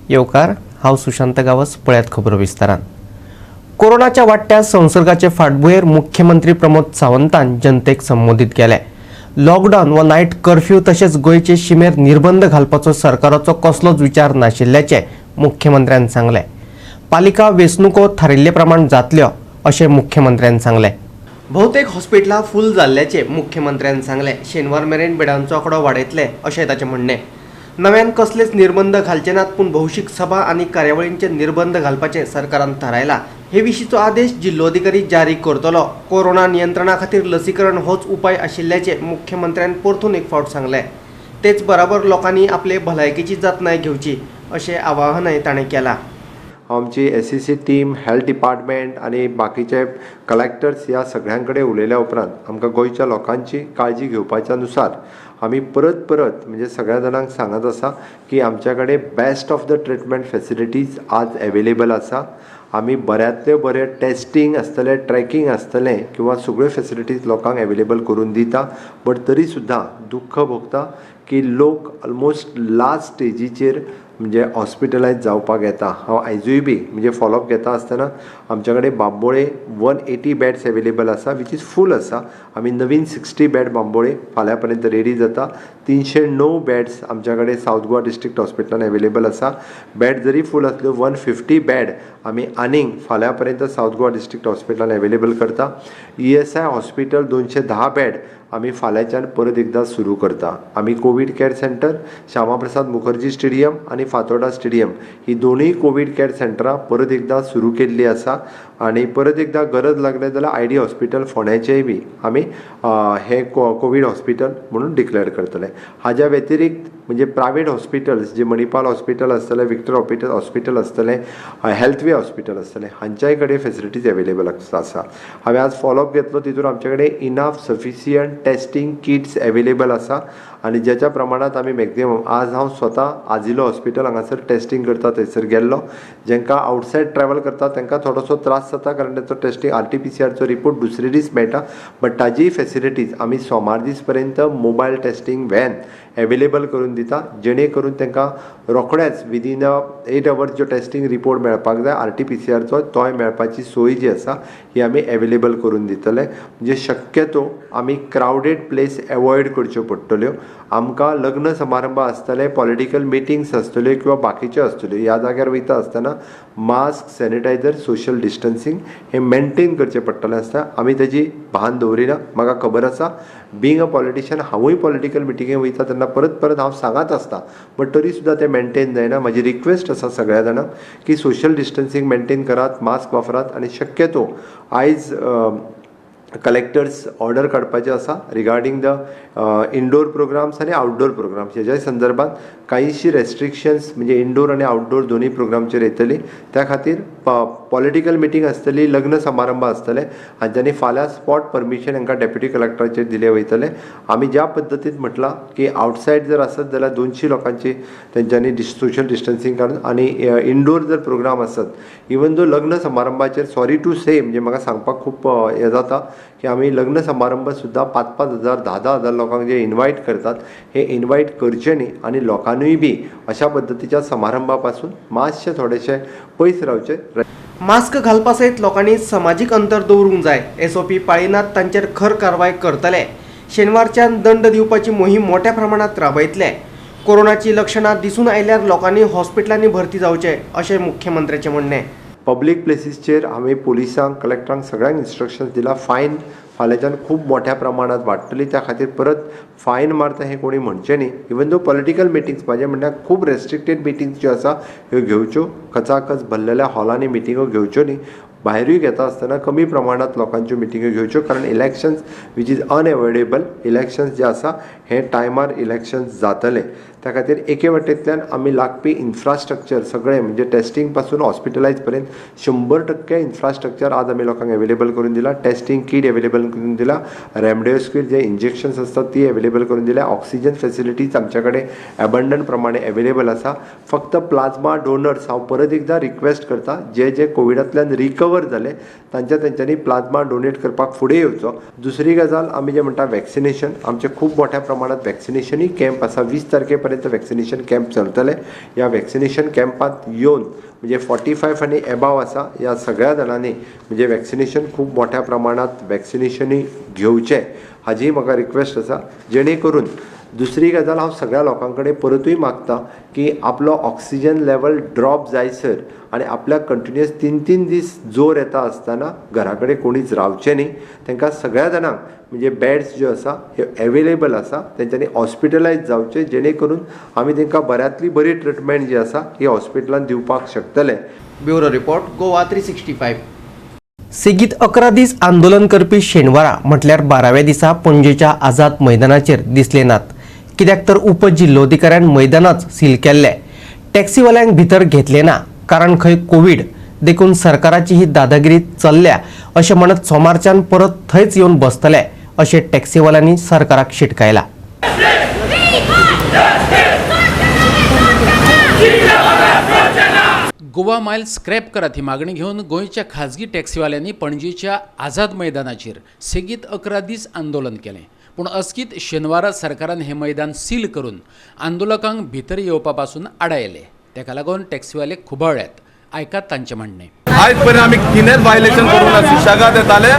येवकार. हांव सुशांत गावस. पळयात खबरो विस्तारान. कोरोनाच्या वाडट्या संसर्गाचे फाटभुंयेर मुख्यमंत्री प्रमोद सावंतान जनतेक संबोधीत केले. लॉकडावन वा नायट कर्फ्यू तशेंच गोंयचे शिमेर निर्बंध घालपाचो सरकाराचो कसलोच विचार नाशिल्ल्याचें मुख्यमंत्र्यान सांगलें. पालिका वेंचणुको थारिल्ले प्रमाण जातल्यो अशें मुख्यमंत्र्यान सांगलें. भोवतेक हॉस्पिटलां फूल जाल्ल्याचें मुख्यमंत्र्यान सांगलें. शेनवार मेरेन बेडांचो आंकडो वाडयतले अशें ताचें म्हणणें. नव्यान कसलेच निर्बंध घालचे नात, पूण भौशीक सभा आनी कार्यावळींचे निर्बंध घालपाचें सरकारान थारायलां. हे विशींचो आदेश जिल्लोधिकारी जारी करतलो. कोरोना नियंत्रणा खातीर लसीकरण होच उपाय आशिल्ल्याचें मुख्यमंत्र्यान परतून एक फावट सांगलें. तेच बराबर लोकांनी आपले भलायकेची जतनाय घेवची अशें आवाहनय ताणें केलां. आमची SEC team, health department आनी बाकीचे कलेक्टर्स ह्या सगळ्यां कडेन उलयल्या उपरांत आमकां गोंयच्या लोकांची काळजी घेवपाच्या नुसार आमी परत परत म्हणजे सगळ्या जाणांक सांगत आसा की आमच्या कडेन best of the treatment facilities आज एवेलेबल आसा. आमी बऱ्यांतले बरें टेस्टींग आसतलें, ट्रॅकिंग आसतलें किंवा सगळ्यो फेसिलिटीज लोकांक एवेलेबल करून दिता. बट तरी सुद्दां दुख्ख भोगता की लोक ऑलमोस्ट लास्ट स्टेजीचेर म्हणजे हॉस्पिटलायज जावपाक येता. हांव आयजूय बी म्हणजे फॉलोअप घेता आसतना आमच्या कडेन बांबोळे 180 बेड्स एवेलेबल आसा, which is फूल आसा. आमी नवीन 60 बेड बांबोळे फाल्यां पर्यंत रेडी जाता. 309 बेड्स आमच्या कडेन सावथ गोवा डिस्ट्रिक्ट हॉस्पिटलान एवेलेबल आसा. बेड जरी फूल आसल्यो, 150 बेड आमी आनीक फाल्यां पर्यंत सावथ गोवा डिस्ट्रिक्ट हॉस्पिटलान एवेलेबल करता. ESI hospital 210 bed आमी फाल्यांच्यान परत एकदां सुरू करता. आमी Covid care centre Shyama Prasad Mukherjee stadium आनी फातोर्डा स्टेडियम ही दोनूय कोवीड कॅर सेंटरां परत एकदां सुरू केल्ली आसा. आनी परत एकदां गरज लागले जाल्यार आयडी हॉस्पिटल फोंड्याचेय बी आमी हें कोवीड हॉस्पिटल म्हणून डिक्लेअर करतले. हाज्या व्यतिरिक्त म्हणजे प्रायवेट हॉस्पिटल्स जे मणिपाल हॉस्पिटल आसतलें, विक्टर हॉस्पिटल आसतलें, हेल्थवे हॉस्पिटल आसतलें, हांच्याय कडेन फेसिलिटीज एवेलेबल आसा. हांवें आज फॉलोअप घेतलो तितून आमचे कडेन enough sufficient testing kits available आसा आनी ज्याच्या प्रमाणांत आमी मॅक्झिमम आज हांव स्वता आजिलो हॉस्पिटल हांगासर टेस्टींग करता थंयसर गेल्लो. जांकां आवटसायड ट्रॅवल करता तांकां थोडोसो त्रास जाता, कारण ताचो टेस्टींग RT-PCRचो रिपोर्ट दुसरे दीस मेळटा. बट ताजीय फेसिलिटीज आमी सोमार दीस पर्यंत मोबायल टेस्टींग व्हॅन एवेलेबल करून दिता, जेणे करून तांकां रोखडेच विदीन 8 अवर्स जो टेस्टींग रिपोर्ट मेळपाक जाय RT-PCRचो तोय मेळपाची सोय जी आसा ही आमी एवेलेबल करून दितले. म्हणजे शक्यतो आमी क्रावडेड प्लेस एवॉयड करच्यो पडटल्यो. आमकां लग्न समारंभ आसतले, पॉलिटिकल मिटिंग्स आसतल्यो किंवा बाकीच्यो आसतल्यो, ह्या जाग्यार वयता आसतना मास्क, सॅनिटायझर, सोशल डिस्टन्सींग हें मेनटेन करचें पडटलें आसता. आमी ताजी भान दवरिना. म्हाका खबर आसा, बींग अ पॉलिटिशियन हांवूय पॉलिटिकल मिटिंगे वयता तेन्ना परत परत हांव सांगत आसता, बट तरी सुद्दां तें मेनटेन जायना. म्हाजी रिक्वेस्ट आसा सगळ्या जाणांक की सोशल डिस्टन्सींग मेनटेन करात, मास्क वापरात आनी शक्यतो आयज कलेक्टर्स ऑर्डर काडपाचे आसा रिगार्डींग the indoor programmes आनी आउटडोर प्रोग्राम्स. हेज्या संदर्भात कांयशी रेस्ट्रिक्शन्स म्हणजे इनडोर आनी आउटडोर दोनूय प्रोग्रामचेर येतली. त्या खातीर पॉलिटिकल मिटींग आसतली, लग्न समारंभ आसतले, हांच्यांनी फाल्यां स्पॉट परमिशन हांकां डेप्युटी कलेक्टराचेर दिले वयतले. आमी ज्या पद्दतीन म्हटलां की आवटसायड जर आसत जाल्यार 200 लोकांची तेंच्यांनी सोशल डिस्टन्सींग काडून आनी इनडोर जर प्रोग्राम आसत, इवन दो लग्न समारंभाचेर सॉरी टू से म्हणजे म्हाका सांगपाक खूब हें जाता की आमी लग्न समारंभ सुद्दां 5-5 हजार, 10-10 हजार लोकांक जे इनवायट करतात हे इनवायट करचे न्ही आनी लोकांनूय बी अशा पद्दतीच्या समारंभा पासून मातशें थोडेशें पयस रावचें. मास्क घालपा सयत लोकांनी समाजीक अंतर दवरूंक जाय. SOP पाळिनात तांचेर खर कारवाय करतले. शेनवारच्यान दंड दिवपाची मोहीम मोठ्या प्रमाणात राबयतले. कोरोनाची लक्षणां दिसून आयल्यार लोकांनी हॉस्पिटलांनी भरती जावचें अशें मुख्यमंत्र्याचें म्हणणें. पब्लीक प्लेसीसचेर आमी पुलिसांक, कलेक्टरांक सगळ्यांक इन्स्ट्रक्शन्स दिला. फायन फाल्यांच्यान खूब मोठ्या प्रमाणांत वाडटली, त्या खातीर परत फायन मारता हें कोणी म्हणचें न्ही. इवन दो पॉलिटिकल मिटिंग्स म्हाजें म्हणल्यार खूब रेस्ट्रिक्टेड मिटिंग्स ज्यो आसा ह्यो घेवच्यो, कचाकच भरलेल्या हॉलांनी मिटिंगो घेवच्यो न्ही. भायरूय घेता आसतना कमी प्रमाणांत लोकांच्यो मिटिंग्यो घेवच्यो, कारण elections which is unavoidable, elections जे आसा हे टायमार इलेक्शन्स जातले. त्या खातीर एके वटेंतल्यान आमी लागपी इन्फ्रास्ट्रक्चर सगळें म्हणजे टेस्टींग पासून हॉस्पिटलायज पर्यंत 100% इन्फ्रास्ट्रक्चर आज आमी लोकांक एवेलेबल करून दिला. टेस्टींग कीट एवेलेबल करून दिला, रेमडेसिवीर जे इंजेक्शन्स आसतात ती एवेलेबल करून दिल्या, ऑक्सिजन फेसिलिटीज आमच्या कडेन एबंडंट प्रमाणे एवेलेबल आसा. फक्त प्लाझ्मा डोनर्स हांव परत एकदां रिक्वेस्ट करता, जे जे कोविडांतल्यान रिकवर रिकवर जाले तांच्या तेंच्यांनी प्लाझ्मा डोनेट करपाक फुडें येवचो. दुसरी गजाल आमी जे म्हणटा वॅक्सिनेशन, आमचे खूब मोठ्या प्रमाणात वॅक्सिनेशनूय कॅम्प आसा. 20 तारखे पर्यंत वॅक्सिनेशन कॅम्प चलतले. ह्या वॅक्सिनेशन कॅम्पात येवन म्हणजे 45 आनी एबाव आसा ह्या सगळ्या जाणांनी म्हणजे वॅक्सिनेशन खूब मोठ्या प्रमाणात वॅक्सिनेशनूय घेवचें हाजी म्हाका रिक्वेस्ट आसा. जेणे करून दुसरी गजाल हांव सगळ्या लोकां कडेन परतूय मागता की आपलो ऑक्सिजन लेवल ड्रॉप जायसर आनी आपल्याक कंटिन्युअस 3-3 दीस जोर येता आसतना घरा कडेन कोणीच रावचें न्ही. तांकां सगळ्या जाणांक म्हणजे बेड्स ज्यो आसा ह्यो एवेलेबल आसा, तेंच्यांनी हॉस्पिटलायज जावचें जेणे करून आमी तांकां बऱ्यांतली बरी ट्रिटमेंट जी आसा ही हॉस्पिटलान दिवपाक शकतले. Bureau report, Goa 365. सेगीत 11 दीस आंदोलन करपी शेनवारा म्हटल्यार 12व्या दिसा पणजेच्या आझाद मैदानाचेर दिसले नात. कित्याक तर उपजिल्लोधिकाऱ्यान मैदानाच सील केल्ले. टॅक्सीवाल्यांक भितर घेतले ना, कारण खंय कोवीड, देखून सरकाराची ही दादागिरी चल्ल्या अशें म्हणत सोमारच्यान परत थंयच येवन बसतले अशें टॅक्सीवाल्यांनी सरकाराक शिटकायला. गोवा मायल स्क्रॅप करात ही मागणी घेवन गोंयच्या खाजगी टॅक्सीवाल्यांनी पणजेच्या आझाद मैदानाचेर सेगीत 11 दीस आंदोलन केलें. पूण अचकीत शेनवारा सरकारान हें मैदान सील करून आंदोलकांक भितर येवपा पासून आडायलें. ताका लागून टॅक्सीवाले खुबळ्ळ्यात. आयकात तांचें म्हणणें. आयज पर्यंत आमी कितेंच वायलेशन करूंक ना. सुशेगाद येताले,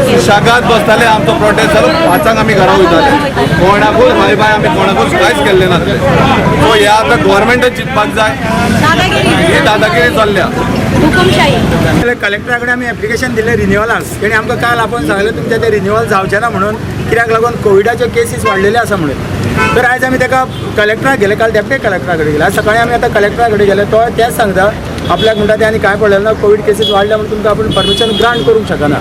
सुशेगाद बसताले, आमचो प्रोटेस्ट जालो, 5 आमी घरा वयताले. कोणाकूच हाय बाय आमी कोणाकूच कांयच केल्लें नासलें. सो हे आतां गव्हर्मेंटान चिंतपाक जाय, ही दादागिरी चल्ल्या. हुकुमशाही. कलेक्टरा कडेन आमी एप्लिकेशन दिलें रिन्युअलाक. तेणी आमकां काल आपोवन सांगलें तुमचें तें रिन्युअल जावचें ना म्हणून, कित्याक लागून कोविडाच्यो केसीस वाडलेल्यो आसा म्हणून. तर आयज आमी ताका कलेक्टराक गेले, काल डेप्युटी कलेक्टरा कडेन गेले, आज सकाळी आमी आतां कलेक्टरा कडेन गेले. तो तेंच सांगता आपल्याक, म्हणटा तें आनी कांय पडलें ना, कोवीड केसीस वाडल्या म्हणून तुमकां आपूण परमिशन ग्रांट करूंक शकना.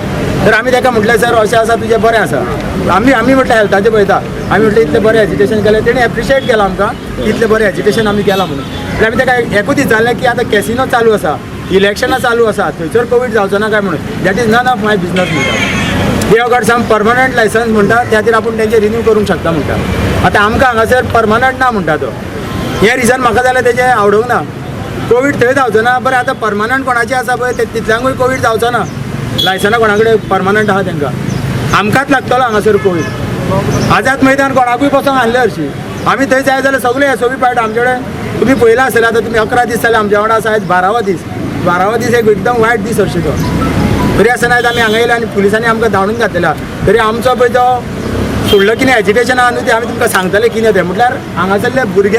तर आमी ताका म्हटलें सर अशें आसा तुजें बरें आसा, आमी आमी म्हटलें हेल्थाचें पळयता, आमी म्हटलें इतलें बरें एजिटेशन केलें, तेणी एप्रिशिएट केलां आमकां, इतलें बरें एजिटेशन आमी केलां म्हणून. म्हणल्यार आमी ताका एकूच विचारलें की आतां कॅसिनो चालू आसा, इलेक्शनां चालू आसा, थंयसर कोवीड जावचो ना काय म्हणून. That is none of my business म्हणटा. They have got some permanent licence म्हणटा, त्या खातीर आपूण तेंचें रिन्यू करूंक शकता म्हणटा. आतां आमकां हांगासर परमनंट ना म्हणटा तो. हें रिजन म्हाका जाल्यार तेजें आवडूंक ना. कोवीड थंय जावचो ना, बरें आतां परमनंट कोणाचें आसा पळय ते तितल्यांकूय कोवीड जावचो ना. लायसनां कोणा कडेन परमनंट आहा तेंकां, आमकांच लागतलो हांगासर कोवीड. आझाद मैदान कोणाकूय बसोंक हाडलें हरशीं, आमी थंय जाय जाल्यार सगळे एस ओ पी पाळटा. आमचे कडेन तुमी पळयलां आसतलें, आतां तुमी 11 दीस जाले आमच्या वांगडा आसा, आयज 12वो दीस. 12वो दीस एक एकदम वायट दीस हरशीं तो. तरी आसतना आयज आमी हांगा येयले आनी पुलिसांनी आमकां धांवडून घातलेला. तरी आमचो पळय तो सोडलो कितें एजिटेशन आहा न्हू, तें आमी तुमकां सांगतले कितें तें. म्हटल्यार हांगासरले भुरगे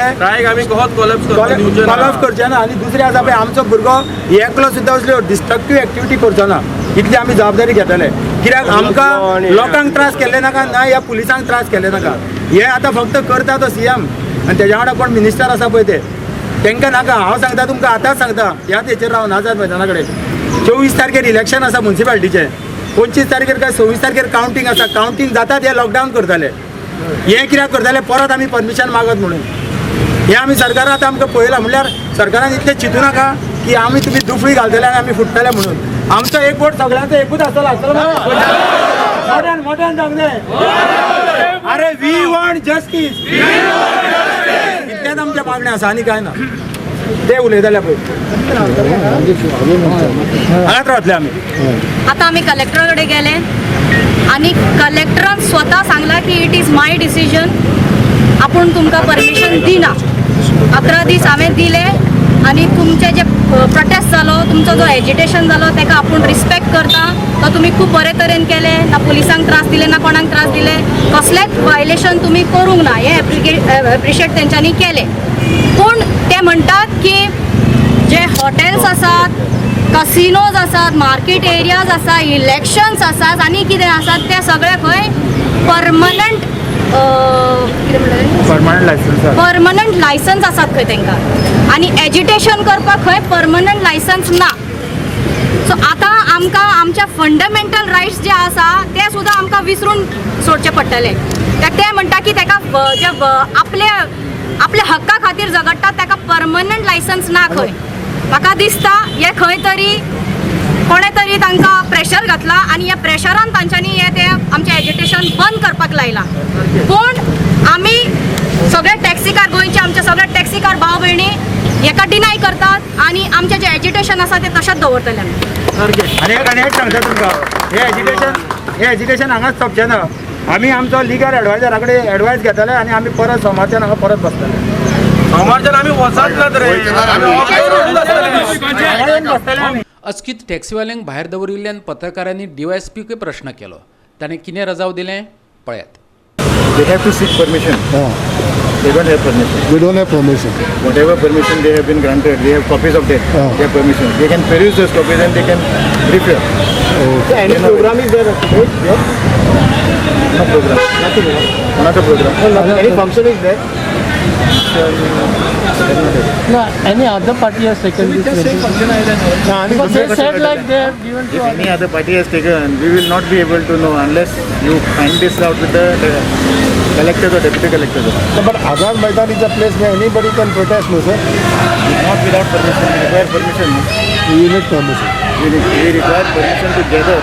कॉलप्स करचे ना. आनी दुसरें आसा पळय, आमचो भुरगो एकलो सुद्दां असल्यो डिस्ट्रक्टीव एक्टिविटी करचो ना, इतली आमी जबाबदारी घेतले. कित्याक आमकां लोकांक त्रास केल्ले नाका ना, ह्या पुलिसांक त्रास केल्ले नाका. हे आतां फक्त करता तो सी एम आनी तेज्या वांगडा कोण मिनिस्टर आसा पळय ते, तांकां नाका. हांव सांगता तुमकां, आतांच सांगता, ह्याच हेचेर रावन आझाद मैदाना कडेन 24 तारखेर इलेक्शन आसा मुन्सिपालिटीचें, 25 तारखेर काय 26 तारखेर कावंटींग आसा. कावंटींग जातात हे लॉकडावन करतले. हें कित्याक करतले, परत आमी परमिशन मागत म्हणून. हें आमी सरकारान आतां आमकां पळयलां. म्हणल्यार सरकारान इतलें चिंतू नाका की आमी तुमी दुफळी घालतले आनी आमी फुट्टले म्हणून. आमचो एक बोट सगळ्यांचो एकूच आसतलो आसतलो मोठ्यान मोठ्यान सांगले. अरे we want justice, इतलेंच आमचें मागणें आसा आनी कांय ना. ते उलयताले पळय, हांगाच रावतले आमी. आतां आमी कलेक्टरा कडेन गेले आनी कलेक्टरान स्वता सांगला की it is my decision, आपूण तुमकां परमिशन दिना. 11 दीस हांवें दिले आनी तुमचे जे प्रोटेस्ट जालो, तुमचो जो एजिटेशन जालो ताका आपूण रिस्पेक्ट करता. तो तुमी खूब बरे तरेन केले ना, पुलिसांक त्रास दिले ना, कोणाक त्रास दिले, कसलेंच वायलेशन तुमी करूंक ना, हें एप्रिशिएट तेंच्यांनी केलें. पूण ते म्हणटात की जे हॉटेल्स आसात, कसिनोज आसात, मार्केट एरियाज आसा, इलेक्शन्स आसात आनी कितें आसात ते सगळे खंय परमनंट कितें म्हणटा, परमनंट लायसन्स, परमनंट लायसन्स आसात खंय तांकां, आनी एजिटेशन करपाक खंय परमनंट लायसन्स ना. सो आतां आमकां आमचे फंडामेंटल रायट्स जे आसा ते सुद्दां आमकां विसरून सोडचे पडटले. ते म्हणटा की ताका जे आपले आपल्या हक्का खातीर झगडटात ताका परमनंट लायसन्स ना खंय. म्हाका दिसता हें खंय तरी कोणें तरी तांकां प्रेशर घातला आनी ह्या प्रेशरान तांच्यांनी हें तें आमचें एजिटेशन बंद करपाक लायलां. पूण आमी सगळे टॅक्सीकार गोंयचे आमचे सगळे टॅक्सीकार भाव भयणी हेका डिनाय करतात आनी आमचें जें एजिटेशन आसा तें तशेंच दवरतले आमी. आनी एक आनी एक सांगता तुमकां, हे एजिटेशन हांगाच सोंपचें ना. आमी आमचो लिगल एडवायजरा कडेन एडवायस घेतले आनी आमी परत सोमारच्यान हांगा परत बसतले. सोमारच्यान आमी वचत नात रे, हांगा येवन बसतले आमी. अचकीत टॅक्सीवाल्यांक भायर दवरिल्ल्यान पत्रकारांनी डीवायएसपीकय प्रश्न केलो. ताणें कितें रजाव दिलें पळयात. They have to seek permission. They don't have permission. They don't have permission. Whatever permission they have been granted, they have copies of that. Their permission. They can peruse those copies and they can refer. Okay. Any program is there today? No program. Nothing. Not a program. No, any function is there? No, any other party has taken this resolution? Because they said like they have given If to any other party has taken, we will not be able to know unless you find this out with the collectors or deputy collectors. No, but Azad Maidan is a place where anybody can protest, no sir? Not without permission. We require permission. No? You need permission. We require permission to gather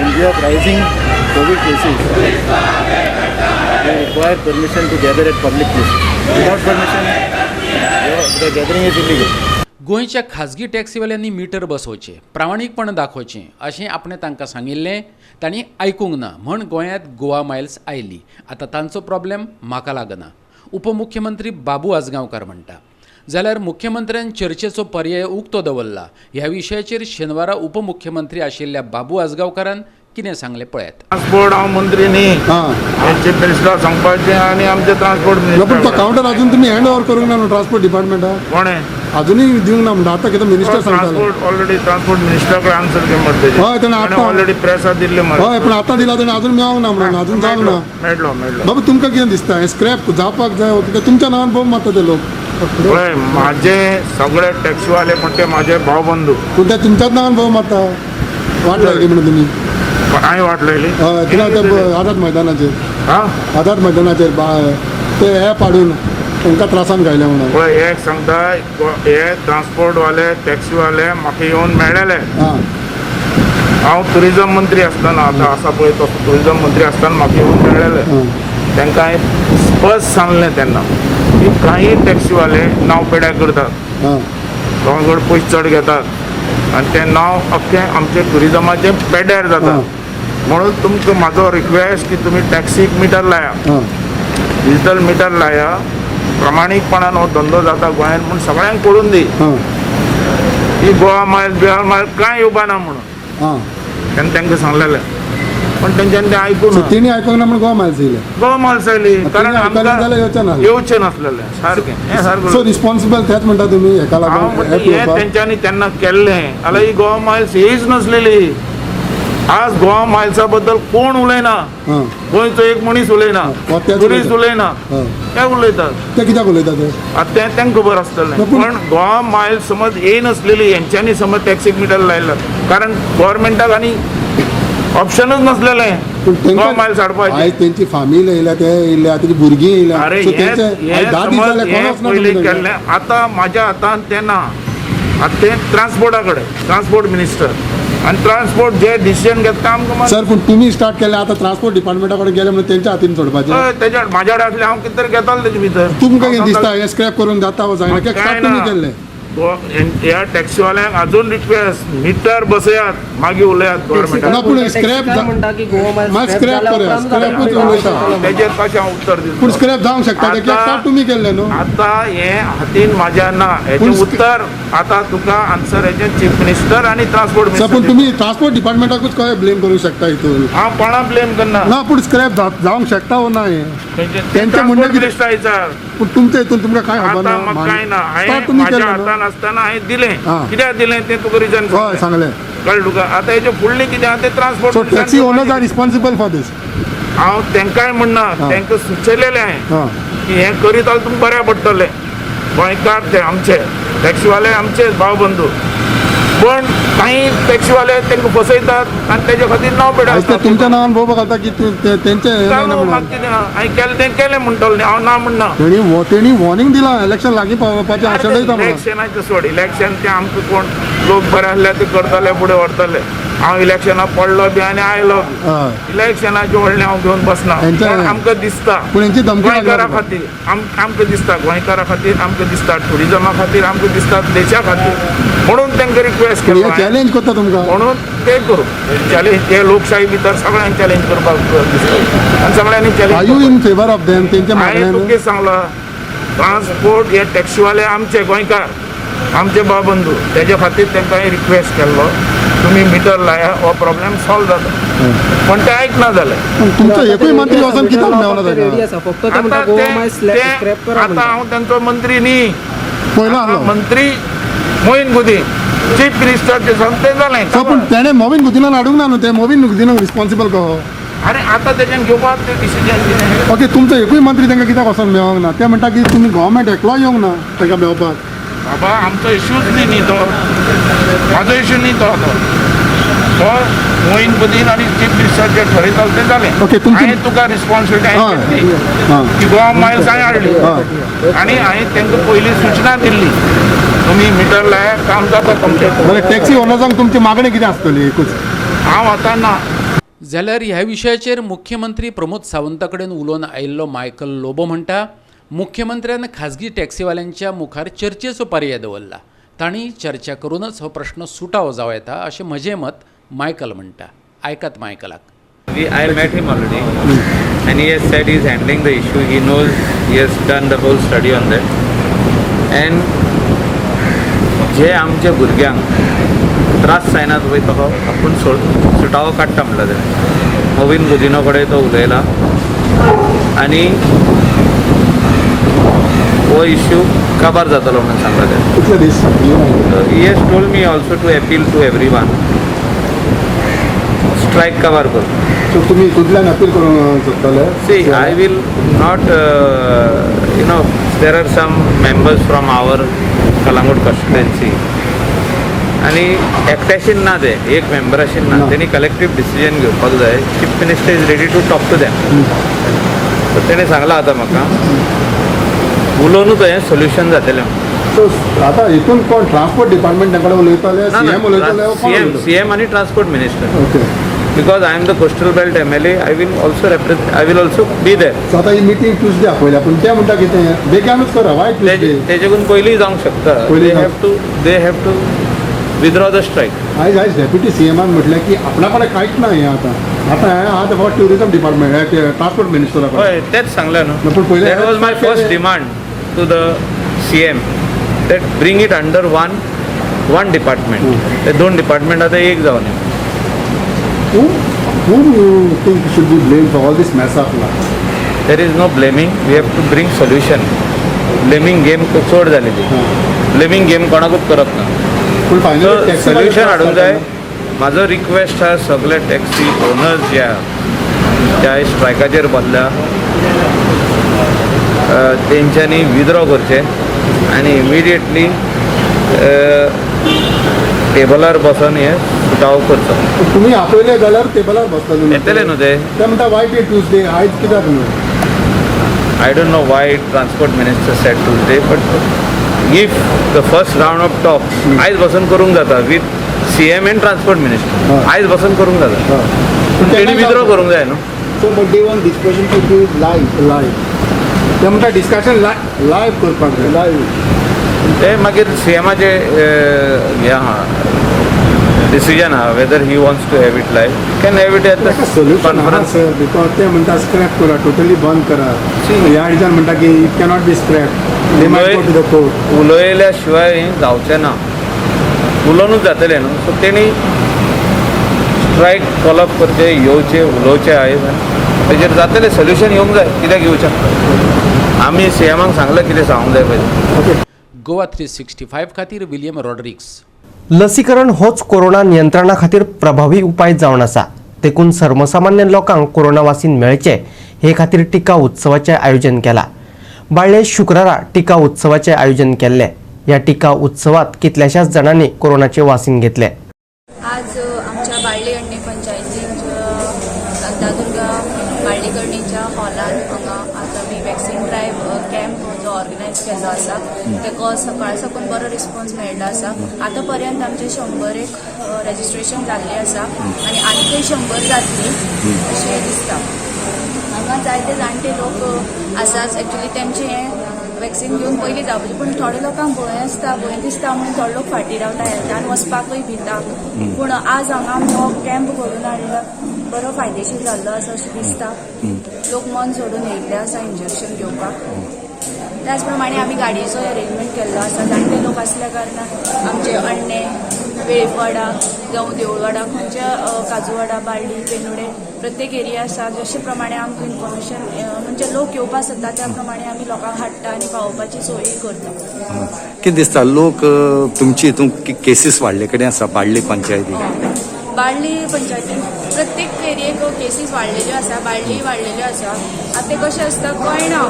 in view of rising COVID cases. We require permission to gather at public places. Without permission, the gathering is illegal. गोंयच्या खाजगी टॅक्सीवाल्यांनी metre बसोवचें, प्रामाणीकपण दाखोवचें अशें आपणें तांकां सांगिल्लें, तांणी आयकूंक ना म्हण गोंयांत गोवा मायल्स आयली. आतां तांचो प्रॉब्लेम म्हाका लागना, उपमुख्यमंत्री बाबू आजगांवकार म्हणटा. जाल्यार मुख्यमंत्र्यान चर्चेचो पर्याय उक्तो दवरला. ह्या विशयाचेर शेनवारा उपमुख्यमंत्री आशिल्ल्या बाबू आजगांवकारान कितें सांगलें पळयात. ट्रान्सपोर्ट हांव मंत्री न्ही, चीफ मिनिस्टर सांगपाचें आनी आमचे ट्रान्सपोर्ट पूण तो मिनिस्टर कावंटर अजून तुमी हँड ओवर करूंक ना न्हू ट्रान्सपोर्ट डिपार्टमेंटाक? कोणें अजुनूय दिवंक ना म्हणटा. आतां कितें मिनिस्टर सांगताले. ट्रान्सपोर्ट ऑलरेडी ट्रान्सपोर्ट मिनिस्टरा कडेन आन्सर घे मरे. हय, तेणें तेजें आतां ऑलरेडी प्रेसाक दिल्लें मरे. हय, पूण आतां दिला तेणें, अजून मेळोंक ना म्हणून, अजून जावंक ना. मेळटलो मेळटलो. बाबा तुमकां कितें दिसता, हें स्क्रॅप जावपाक जाय कितें? तुमच्या नांवान बोम मारता ते लोक. पळय, म्हाजे सगळे टॅक्सीवाले म्हणटे म्हाजे भाव बंधू. पूण ते तुमच्याच नांवान बोम मारता, वाट लायली म्हणून तुमी. हांवें वाट लायली? हय, कित्याक ते आझाद मैदानाचेर, आझाद मैदानाचेर ते एप हाडून तांकां त्रासान घायले म्हणून. पळय, एक सांगता, हे ट्रान्सपोर्टवाले टॅक्सीवाले म्हाका येवन मेळ्ळेले. हांव टुरिजम मंत्री आसतना, आतां आसा पळय तो टुरिजम मंत्री आसतना म्हाका येवन मेळ्ळेले. तांकां हांवें स्पश्ट सांगलें तेन्ना की कांय टॅक्सीवाले नांव पेड्यार करतात, लोकां कडेन पयशे चड घेतात आनी तें नांव अख्खें आमचें टुरिजमाचें पेड्यार जाता. म्हणून तुमकां म्हाजो रिक्वेस्ट की तुमी टॅक्सीक मिटर लाया, डिजिटल मिटर लाया. प्रामाणीकपणान हो धंदो जाता गोंयांत म्हूण सगळ्यांक पडून दी. ही गोवा मायल बिहार मायल कांय येवपा ना म्हणून तेन्ना तांकां सांगलेलें, पण तेंच्यांनी तें आयकूं ना. तेणी आयकूंक ना म्हण गोवा मायल्स येयले. गोवा मायल्स आयली कारण आयकलें जाल्यार येवचें आमकां नासलें. येवचें नासलेलें सारकें, हें सो सारकें. रिस्पॉन्सिबल तेच म्हणटा तुमी हेका हांव लागून म्हणटा एप हें येवपाक? तेंच्यांनी तेन्ना केल्लें जाल्यार ही गोवा मायल्स येयच नासलेली. आज गोवा मायल्सा बद्दल कोण उलयना, गोंयचो एक मनीस उलयना, टुरिस्ट उलयना, ते उलयतात. ते कित्याक उलयतात ते? आतां तें तांकां खबर आसतलें. पण गोवा मायल्स समज येयनासलेली हेंच्यांनी समज टॅक्सीक मिटर लायलो, कारण गोवोरमेंटाक आनी ऑप्शनूच नासलेलें गोवा मायल्स हाडपाचें. आयज तेंची फामील येयल्या, ते येयल्या, तेजी भुरगीं येयल्या. अरे हें 10 दीस जाले कोणच ना. पयलीं केल्लें, आतां म्हाज्या हातान तें ना. आतां तें ट्रान्सपोर्टा कडेन, ट्रान्सपोर्ट मिनिस्टर आनी ट्रान्सपोर्ट जे डिसिजन घेता आमकां. सर, पूण तुमी स्टार्ट केलें, आतां ट्रान्सपोर्ट डिपार्टमेंटा कडेन गेले म्हणून तेंच्या हातीन सोडपाचें? तेज्या म्हाज्या कडेन आसलें हांव कितें तरी घेतालो तेजे भितर. तुमकां कितें दिसता, हें स्क्रॅप करूंक जाता वा जायना? कित्याक स्टार्ट तुमी केल्लें. ह्या टॅक्सीवाल्यांक अजून रिक्वेस्ट, मिटर बसयात मागीर उलयात गव्हर्मेंटाक. ना, पूण स्क्रॅप स्क्रॅप करूया, स्क्रॅपूच उलयता. तेजेर कशें हांव उत्तर दितलो? पूण स्क्रॅप जावंक शकता, कित्याक स्टार्ट तुमी केल्लें न्हू. आतां हें हातीन म्हाज्या ना हेजें उत्तर. आतां तुका आन्सर हेजें चीफ मिनिस्टर आनी ट्रान्सपोर्ट सर, पूण मिनिस्टर. तुमी ट्रान्सपोर्ट डिपार्टमेंटाकूच कशें ब्लेम करूंक शकता हितून? हांव कोणा ब्लेम करना. ना, पूण स्क्रॅप जावंक शकता वो ना हें तेंचें म्हणणें कितें? पूण तुमच्या हितून तुमकां कांय खबर ना? म्हाका कांय ना. हांवें म्हाज्या हातान आसतना हांवें दिलें, कित्याक दिलें तें तुका रिजन हय सांगलें, कळ्ळें तुका. आतां हेजे फुडलें कितें आहा तें transport. So taxi owners are responsible for this. हांव तांकांय म्हणना, तांकां सुचयलेलें हांवें की हें करीत जाल्यार तुमकां बऱ्याक पडटलें. गोंयकार ते आमचे टॅक्सीवाले आमचे भाव बंधू, पण काही टॅक्सीवाले तांकां फसयतात आनी तेजे खातीर नांव पेड्यार. तुमच्या नांवान बोब घालता की तेंचे हांवें केलें तें केलें म्हणटलो न्ही, हांव ना म्हणना. तेणी वॉर्निंग दिलां, इलेक्शन लागीं पावपाचें आशेडयता. इलेक्शनाचें सोड, इलेक्शन तें आमकां कोण लोक बरे आसल्यार ते करतले, फुडें व्हरतले. हांव इलेक्शनाक पडलो बी आनी आयलो बी. इलेक्शनाचे व्हडलें हांव घेवन बसना, पूण आमकां दिसता गोंयकारा खातीर, आमकां दिसता गोंयकारा खातीर, आमकां दिसता ट्युरिजमा खातीर, आमकां दिसता देशा खातीर, म्हणून तांकां रिक्वेस्ट केलो. चॅलेंज करता तुमकां म्हणून ते करूं चॅलेंज. ते लोकशाही भितर सगळ्यांक चॅलेंज करपाक दिसता आनी सगळ्यांनी challenge. Are you in favour of them? तेंच्या हांवें तुका सांगलां, ट्रान्सपोर्ट हे टॅक्सीवाले आमचे गोंयकार, आमचे बाबंधू, तेजे खातीर तांकां हांवें रिक्वेस्ट केल्लो तुमी मिटर लाया, हो प्रॉब्लेम सॉल्व जाता, पण ते आयकना जाले. तुमचो एकूय मंत्री वचून कित्याक मेळना ताका? आतां हांव तांचो मंत्री न्ही, पयलो मंत्री मोहीन गुदीन, चीफ मिनिस्टर ते सांग ते जालें. पूण तेणें मोविन गुदिनान हाडूंक ना न्हू, ते मोविन गुदिनाक रिस्पॉन्सिबल कहो. अरे आतां तेच्यान घेवपाक ते डिसिजन. ओके, तुमचो एकूय मंत्री तांकां कित्याक वचोन मेळोंक ना? ते म्हणटा की तुमी गव्हर्मेंट एकलो येवंक ना तांकां मेळपाक. बाबा आमचो इश्यूच न्ही न्ही तो, म्हाजो इश्यू न्ही तो. आतां तो मोहीन गुदीन आनी चीफ मिनिस्टर जे ठरयताले ते जालें. हांवें तुका रिस्पॉन्सिबिलिटी हांवें घेतली की गोवा मायल्स हांवें हाडली आनी हांवें तांकां पयलीं सुचना दिल्ली तुमी मिटर लाया, काम जाता तुमचें. बरें, टॅक्सी ओनर्सांक तुमची मागणी कितें आसतली एकूच? हांव आतां ना. जाल्यार ह्या विशयाचेर मुख्यमंत्री प्रमोद सावंता कडेन उलोवन आयिल्लो मायकल लोबो म्हणटा, मुख्यमंत्र्यान खाजगी टॅक्सीवाल्यांच्या मुखार चर्चेचो पर्याय दवरला, तांणी चर्चा करूनच हो प्रश्न सुटावो जावं येता अशें म्हजें मत, मायकल म्हणटा. आयकात मायकलाक. I met him already and he has said he is handling the issue. He knows, he has done the whole study on that. And जे आमच्या भुरग्यांक त्रास जायना पळय तो आपूण सुटावो काडटा म्हणला तेणें. मोविन गुदिनो कडेन तो उलयला आनी हो इश्यू काबार जातलो म्हणून सांगला तेणें. कितले दीस? He has told me also to appeal to everyone, strike काबार कर. सो तुमी हितूंतल्यान अपील करूंक सोदताले? See, I will not, you know, there are some members from our Calangute constituency. आनी एकट्याशीन ना ते, एक मेंबराशीन ना, तेणी कलेक्टीव डिसिजन घेवपाक जाय. Chief minister is ready to talk to them. So तेणें सांगलां आतां म्हाका उलोवनूच हें सोल्युशन जातलें. सो आतां हितून कोण ट्रान्सपोर्ट डिपार्टमेंट तांकां उलयताले, सीएम उलयताले? सीएम आनी transport minister. Okay. Because I am the coastal belt MLA, I will also represent, I will also be there. So आता ही मिटींग ट्यूजडे आपयल्या, पूण ते म्हणटा कितें बेगानूच करा, वाय ट्यूजडे? तेजेकून पयलीं जावंक शकता. They have to withdraw the strike. आयज आयज डेप्युटी सीएमान म्हटलें की आपणा कडेन कांयच ना हें आतां, आतां हें आतां फक्त ट्युरिजम डिपार्टमेंट, ट्रान्सपोर्ट मिनिस्टरा कडेन. हय, तेंच सांगलें न्हू. पूण पयलें That was my first demand to the CM, that bring it under one department. ते दोन डिपार्टमेंट आतां एक जावन. Whom you think should be blamed for all this mess up now? There is no blaming. We have to bring solution. Blaming game चड जाली ती. Blaming game कोणाकूच करप ना. पूण फायनली सोल्युशन हाडूंक जाय. म्हाजो रिक्वेस्ट आहा सगळे टॅक्सी ओनर्स जे आहा त्या स्ट्रायकाचेर बसल्या तेंच्यांनी विथड्रॉ करचें आनी इमिडिएटली टेबलार बसून हे सुटावो करचो. तुमी आपयले जाल्यार टेबलार बसतले. येतले न्हू ते. ते म्हणटा वाय टी ट्यूजडे, आयज कित्याक न्हू? I don't know why transport minister said Tuesday, but if the first round of talks आयज बसून करूंक जाता with CM and transport minister, आयज बसून करूंक जाता, पूण तेणी विथड्रॉ करूंक जाय न्हू. So but they want discussion to do live. Live ते म्हणटा डिस्कशन लायव्ह करपाक जाय. लायव्ह ते मागीर सीएमाचे हें आहा, डिसिजन आहा, whether he wants to have it live, can have it at the solution आहा कॉन्फरन्स. सर, because ते म्हणटा स्क्रॅप करा, टोटली बंद करा. ह्या रिजन म्हणटा की it cannot be scrap, they might go to the court. उलयल्या शिवाय हें जावचें ना, उलोवनूच जातलें न्हू. सो तेणी स्ट्रायक कॉल अप करचें, येवचें, उलोवचें आयज, तेजेर जातलें सोल्युशन येवंक जाय. कित्याक येवचें? आमी सीएमाक सांगलें कितें सांगूंक जाय पळय. ओके. गोवा 365 खातीर विलियम रॉड्रिक्स. लसीकरण होच कोरोना नियंत्रणा खातीर प्रभावी उपाय जावन आसा, देखून सर्वसामान्य लोकांक कोरोना वासीन मेळचें हे खातीर टिका उत्सवाचें आयोजन केलां. बाळ्ळे शुक्रारा टिका उत्सवाचें आयोजन केल्लें. ह्या टिका उत्सवात कितल्याशाच जाणांनी कोरोनाचें वासीन घेतलें. आज आमच्या बाळ्ळी अण्णे पंचायतीन शांतादुर्गा बाळ्ळीकरणीच्या हॉलान हांगा आज आमी वॅक्सिन ड्रायव्ह कॅम्प जो ऑर्गनायज केल्लो आसा, ताका सकाळ साकून बरो रिस्पॉन्स मेळ्ळो आसा. आतां पर्यंत आमचे 100 एक रजिस्ट्रेशन जाल्लें आसा आनी आनीकय 100 जातली अशें दिसता. हांगा जायते जाणटे लोक आसात. एक्चुली तेंचें हें वॅक्सिन घेवन पयलीं जावपाचें, पूण थोडे लोकांक भंय आसता, भंय दिसता म्हणून थोडे लोक फाटीं रावता, हेल्थान वचपाकूय भिता. पूण आज हांगा आमी हो कॅम्प घडोवन हाडला, बरो फायदेशीर जाल्लो आसा अशें दिसता. लोक मन सोडून येयल्ले आसा इंजेक्शन घेवपाक. त्याच प्रमाणे आमी गाडयेचो अरेंजमेंट केल्लो आसा. जाणटे लोक आसल्या कारणान आमचे अण्णे, वेळीपवाडा जावं देवळवाडा, खंयच्या काजूवाडा, बाळ्ळी, पेनुडे प्रत्येक एरिया आसा. जशे प्रमाणे आमकां इन्फॉर्मेशन म्हणजे लोक येवपाक सोदता त्या प्रमाणे आमी लोकांक हाडटा आनी पावोवपाची सोयी करता. कितें दिसता लोक तुमची हितून केसीस वाडले कडेन आसा बाळ्ळी पंचायती? बाळ्ळी पंचायतीन प्रत्येक एरियेक केसीस वाडलेल्यो आसा, बाळ्ळी वाडलेल्यो आसा. आतां तें कशें आसता कळना,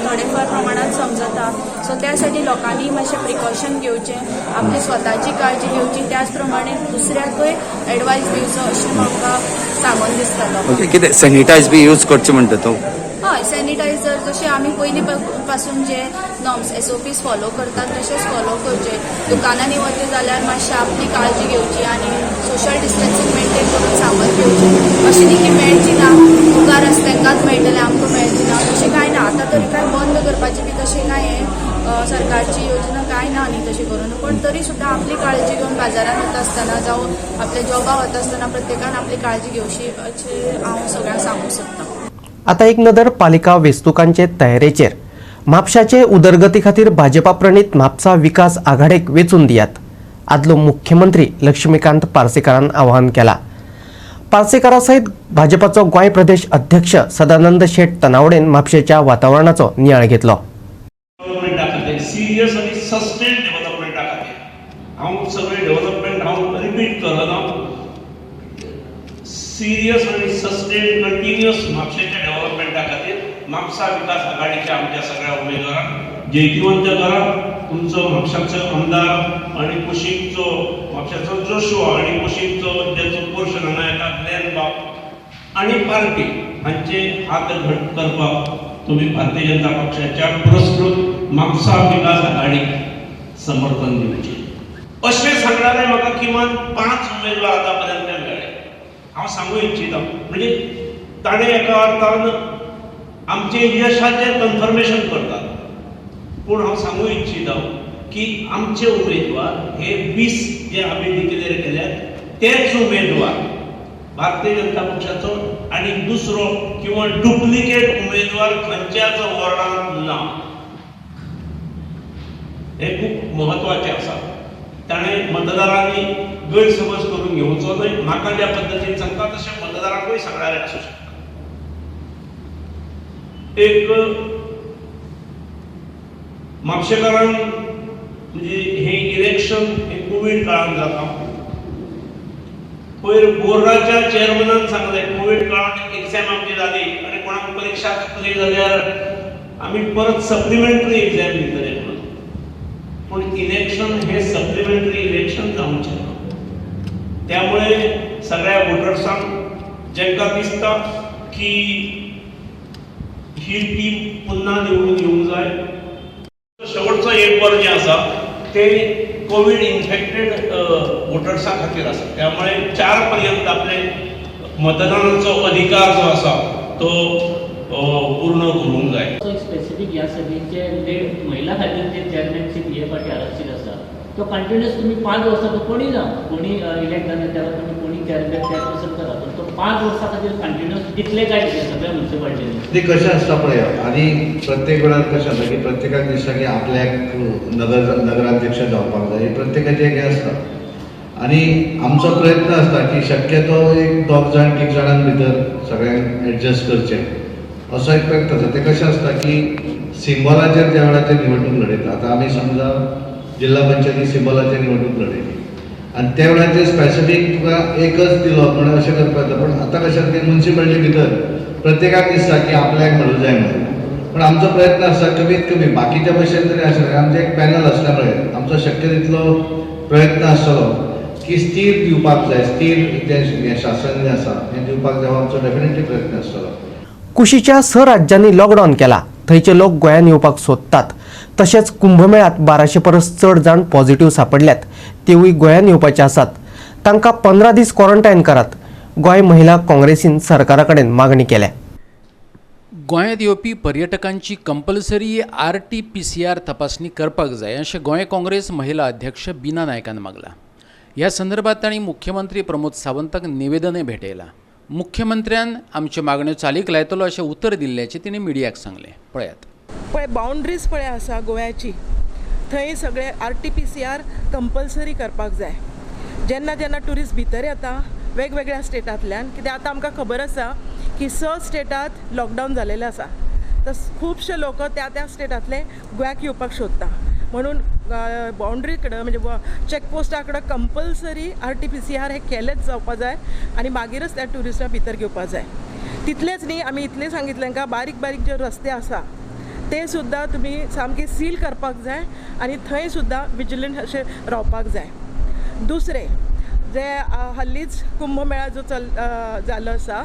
थोडे फार प्रमाणात समजता. सो त्यासाठी लोकांनी मातशें प्रिकॉशन घेवचें, आपली स्वताची काळजी घेवची, त्याच प्रमाणे दुसऱ्याकय एडवायस दिवचो अशें म्हाका सांगून दिसता लोकांक. ओके, कितें सॅनिटायज बी यूज करचें म्हणटा तूं? हय, सॅनिटायझर जशें आमी पयलीं पासून जे नॉर्म्स SOPs follow करतात तशेंच फॉलो करचे. दुकानांनी वचें जाल्यार मातशें आपली काळजी घेवची आनी सोशल डिस्टन्सींग मेंटेन करून सामान घेवचें. अशें न्ही की मेळची ना, मुखार आसा तांकांच मेळटलें, आमकां मेळची ना, तशें कांय ना. आतां तरी कांय बंद करपाचें बी तशें कांय हें सरकारची योजना कांय ना न्ही तशें करून, पूण तरी सुद्दां आपली काळजी घेवन बाजारान वता आसतना जावं आपल्या जॉबा वता आसतना प्रत्येकान आपली काळजी घेवची अशें हांव सगळ्यांक सांगूंक सोदतां. आता एक नदर पालिका वेंचणुकांचे तयारेचेर. म्हापशाचे उदरगती खातीर भाजपा प्रणीत म्हापसा विकास आघाडेक वेंचून दियात, आदलो मुख्यमंत्री लक्ष्मीकांत पार्सेकारान आवाहन केला. पार्सेकारा सयत भाजपाचो गोंय प्रदेश अध्यक्ष सदानंद शेट तनावडेन म्हापशेच्या वातावरणाचो नियाळ घेतलो. डेव्हलपमेंटा खातीर सिरियस आनी सस्टेन डेव्हलपमेंटा खातीर हांव सगळे डेव्हलपमेंट हांव रिपीट करना. सिरियस आनी सस्टेन कंटिन्युअस म्हापशेच्या डेव्हलपमेंटा खातीर म्हापसा विकास आघाडीच्या आमच्या सगळ्या उमेदवारांक जैतिवंत करा. तुमचो म्हापशाचो आमदार आनी कुशीकचो म्हापशाचो जोशुआ आनी कुशीकचो जेचो पोर्शन हांगा येता ग्लॅन बाब आनी पार्टी हांचे हात घट करपाक तुमी भारतीय जनता पक्षाच्या पुरस्कृत म्हापसा विकास आघाडीक समर्थन दिवचें अशें सांगणारे म्हाका किमान 5 उमेदवार आतां पर्यंत मेळ्ळे. हांव सांगू इच्छिता म्हणजे ताणें एका अर्थान आमचें यशाचें कन्फर्मेशन करतात, पूण हांव सांगू इच्छिता की आमचे उमेदवार हे 20 जे आमी डिक्लेअर केल्यात तेच उमेदवार भारतीय जनता पक्षाचो आनी दुसरो किंवा डुप्लिकेट उमेदवार खंयच्याच वॉर्डांत ना, हें खूब म्हत्वाचें आसा. ताणें मतदारांनी गैरसमज करून घेवचो न्हय. म्हाका ज्या पद्दतीन सांगता तशें मतदारांकूय सांगणारें आसूं शकता. एक म्हापशेकारांक म्हणजे हें इलेक्शन हें कोवीड काळान जाता. पयर बोर्डाच्या चेअरमॅनान सांगलें कोवीड काळान एग्झाम आमची जाली आनी कोणाक परिक्षा चुकली जाल्यार आमी परत सप्लिमेंटरी एग्झाम दितले म्हणून, पूण इलेक्शन हे सप्लिमेंटरी इलेक्शन जावचें ना. त्यामुळे सगळ्या वोटर्सांक जांकां दिसता की ही टीम पुन्हा निवडून येवंक जाय, शेवटचो एक वर जें आसा तें कोवीड इन्फेक्टेड वोटर्सां खातीर आसा. त्यामुळे 4 पर्यंत आपले मतदानाचो अधिकार जो आसा तो पूर्ण करूंक जाय. स्पेसिफीक ह्या सगळींचे महिला खातीर जे चेअरमॅनशीप हे फाटी आरक्षीत आसा तो कंटिन्युअस तुमी 5 वर्सां तो कोणी जावं कोणी इलेक्ट जाले तेका तुमी कोणी चेअरपर्सन करा, पण तो 5 वर्सां खातीर कंटिन्युअस दितले काय कितें सगळ्या म्युनिसिपालिटींनी? ते कशें आसता पळय, आनी प्रत्येक वेळार कशें आसता की प्रत्येकाक दिसता की आपल्याक नगराध्यक्ष जावपाक जाय, प्रत्येकाचें हें आसता. आनी आमचो प्रयत्न आसता की शक्यतो एक 2 जाण 3 जाणां भितर सगळ्यांक एडजस्ट करचें असो एक प्रयत्न आसता. तें कशें आसता की सिंबॉलाचेर त्या वेळार निवडणूक लढयता. आतां आमी समजा जिल्हा पंचायती सिंबॉलाचेर निवडणूक लढयली आनी त्या वेळाचेर स्पेसिफीक तुका एकच दिलो म्हणून अशें करपाक जाता. पूण आतां कशें आसता की म्युनिसिपालिटी भितर प्रत्येकाक दिसता की आपल्याक मेळूं जाय म्हणून, पूण आमचो प्रयत्न आसता कमीत कमी बाकीच्या भशेन तरी आसना. आमचें एक पॅनल आसल्या मुळे आमचो शक्य तितलो प्रयत्न आसतलो की स्थीर दिवपाक जाय, स्थीर जें शासन जें आसा हें दिवपाक जाय हो आमचो डेफिनेटली प्रयत्न आसतलो. कुशीच्या 6 राज्यांनी लॉकडावन केला, थंयचे लोक गोंयांत येवपाक सोदतात. तशेंच कुंभमेळ्यांत 1200 परस चड जाण पॉझिटिव्ह सांपडल्यात, तेवूय गोंयांत येवपाचे आसात. तांकां 15 दीस क्वॉरंटायन करात. गोंय महिला काँग्रेसीन सरकारा कडेन मागणी केल्या. गोंयांत येवपी पर्यटकांची कंपल्सरी RT-PCR तपासणी करपाक जाय अशें गोंय काँग्रेस महिला अध्यक्ष बीना नायकान मागलां. ह्या संदर्भात तांणी मुख्यमंत्री प्रमोद सावंताक निवेदनय भेटयलां. मुख्यमंत्र्यान आमच्यो मागण्यो चालीक लायतलो अशें उतर दिल्ल्याचें तिणें मिडियाक सांगलें. पळयात. पळय बाउंड्रीज पळय आसा गोव्याची, थंय सगळे RT-PCR compulsory करपाक जाय. जेन्ना जेन्ना ट्युरिस्ट भितर येता वेगवेगळ्या स्टेटांतल्यान, कित्याक आतां आमकां खबर आसा की 6 स्टेटात लॉकडावन जालेलें आसा, तर खुबशे लोक त्या त्या स्टेटांतले गोव्याक येवपाक सोदता. म्हणून बाउंड्री कडेन म्हणजे चॅकपोस्टा कडेन कंपल्सरी RT-PCR हें केलेंच जावपा जाय आनी मागीरच त्या ट्युरिस्टां भितर घेवपा जाय. तितलेंच न्ही, आमी इतलें सांगितलें तांकां बारीक बारीक जे रस्ते आसा ते सुद्दां तुमी सामके सील करपाक जाय आनी थंय सुद्दां विजिलंट अशें रावपाक जाय. दुसरें जे हल्लीच कुंभमेळा जो जाल्लो आसा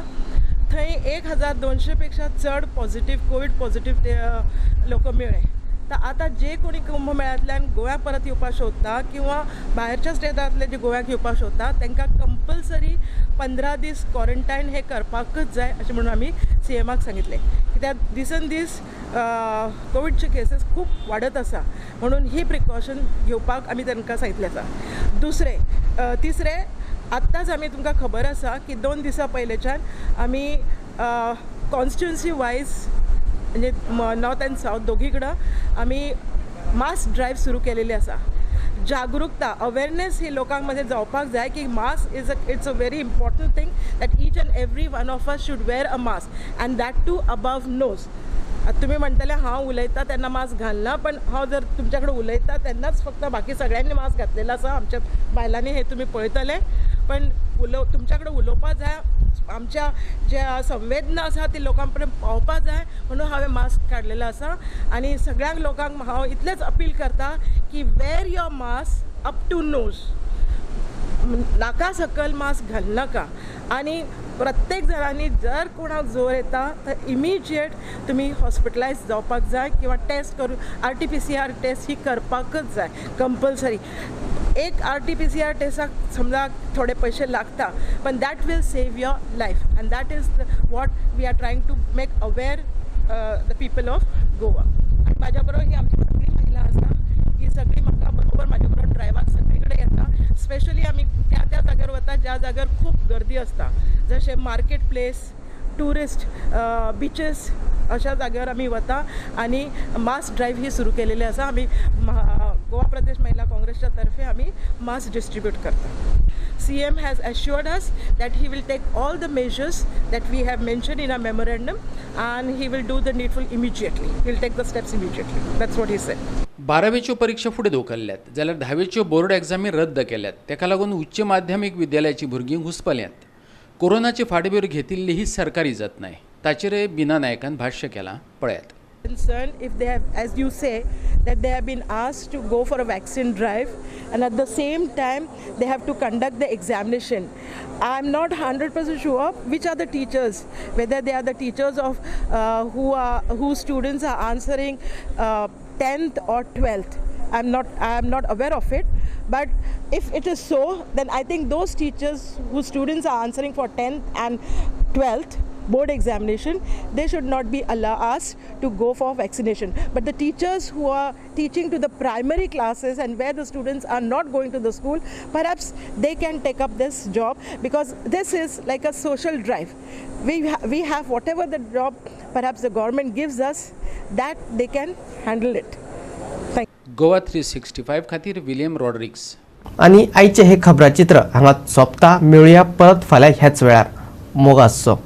थंय 1200 पेक्षा चड पॉझिटिव्ह कोवीड पॉझिटिव्ह लोक मेळ्ळे. तर आतां जे कोणी कुंभमेळ्यांतल्यान गोव्या परत येवपाक सोदता किंवा भायरच्या स्टेटांतले जे गोव्याक येवपाक सोदता तांकां कंपल्सरी 15 दीस क्वॉरंटायन हे करपाकच जाय अशें म्हणून आमी CMाक सांगितलें. कित्याक दिसन दीस कोविडचे केसीस खूब वाडत आसा, म्हणून ही प्रिकॉशन घेवपाक आमी तांकां सांगितलें आसा. दुसरें तिसरें, आत्तांच आमी तुमकां खबर आसा की 2 दिसां पयलेच्यान आमी कॉन्स्टिट्युन्सी वायज म्हणजे नॉर्थ अँड सावथ दोगी कडेन आमी मास ड्रायव्ह सुरू केलेली आसा. जागरूकता अवेरनेस ही लोकांक मध्ये जावपाक जाय की mask is it's a very important thing that each and every one of us should wear a mask and that too above nose. आतां तुमी म्हणटले हांव उलयता तेन्ना मास्क घालना, पण हांव जर तुमच्या कडेन उलयता तेन्नाच फक्त बाकी सगळ्यांनी मास्क घातलेलो आसा, आमच्या बायलांनी हे तुमी पळयतले. पण तुमच्या कडेन उलोवपा जाय, आमच्या ज्या संवेदना आसा ती लोकां पर्यंत पावपा जाय म्हणून हांवें मास्क काडलेलो आसा. आनी सगळ्यांक लोकांक हांव इतलेंच अपील करता की wear your mask up to nose, नाका सकल मास्क घालनाका. आनी प्रत्येक जाणांनी जर कोणाक जोर येता तर इमिजिएट तुमी हॉस्पिटलायज जावपाक जाय किंवा टेस्ट करून RT-PCR test ही करपाकच जाय कंपल्सरी. एक RT-PCR टेस्टाक समजा थोडे पयशे लागता, पण that will save your life and that is what we are trying to make aware the people of Goa. आनी म्हाज्या बरोबर ही आमची सगळी महिला आसा, ही सगळी म्हाका बरोबर म्हाज्या बरोबर ड्रायव्हाक सगळी कडेन येता. स्पेशली आमी त्या त्या जाग्यार वता ज्या जाग्यार खूब गर्दी आसता, जशें मार्केट प्लेस, ट्युरिस्ट बिचीस अशा जाग्यार आमी वता आनी मास ड्रायव्ह ही सुरू केलेली आसा. आमी गोवा प्रदेश महिला काँग्रेसच्या तर्फे आमी मास्क डिस्ट्रीब्यूट करता. CM has assured us that he will take all the measures that we have mentioned in our memorandum and he will do the needful immediately. He will take the steps immediately. That's what he said. 12वेच्यो परीक्षा फुडें धुकल्ल्यात जाल्यार 10वेच्यो board एग्जामी रद्द केल्यात. ताका लागून उच्च माध्यमीक विद्यालयाची भुरगीं घुसपल्यांत. कोरोनाची फाटभूंय घेतिल्ली ही सरकारी जतनाय, ताचेरय बीना नायकान भाश्य केलां. पळयात. Concern if they have, as you say, that they have been asked to go for a vaccine drive and at the same time they have to conduct the examination. I am not 100% sure which are the teachers, whether they are the teachers of whose students are answering 10th or 12th. I am not aware of it, but if it is so, then I think those teachers whose students are answering for 10th and 12th board examination, they should not be asked to go for vaccination. But the teachers who are teaching to the primary classes and where the students are not going to the school, perhaps they can take up this job, because this is like a social drive. We have whatever the job perhaps the government gives us, that they can handle it. Thank you. Goa 365 खातीर William Rodrigues. आनी आयचें हें खबराचित्र हांगा सोंपता. मेळुया परत फाल्यां ह्याच वेळार. मोग आसचो.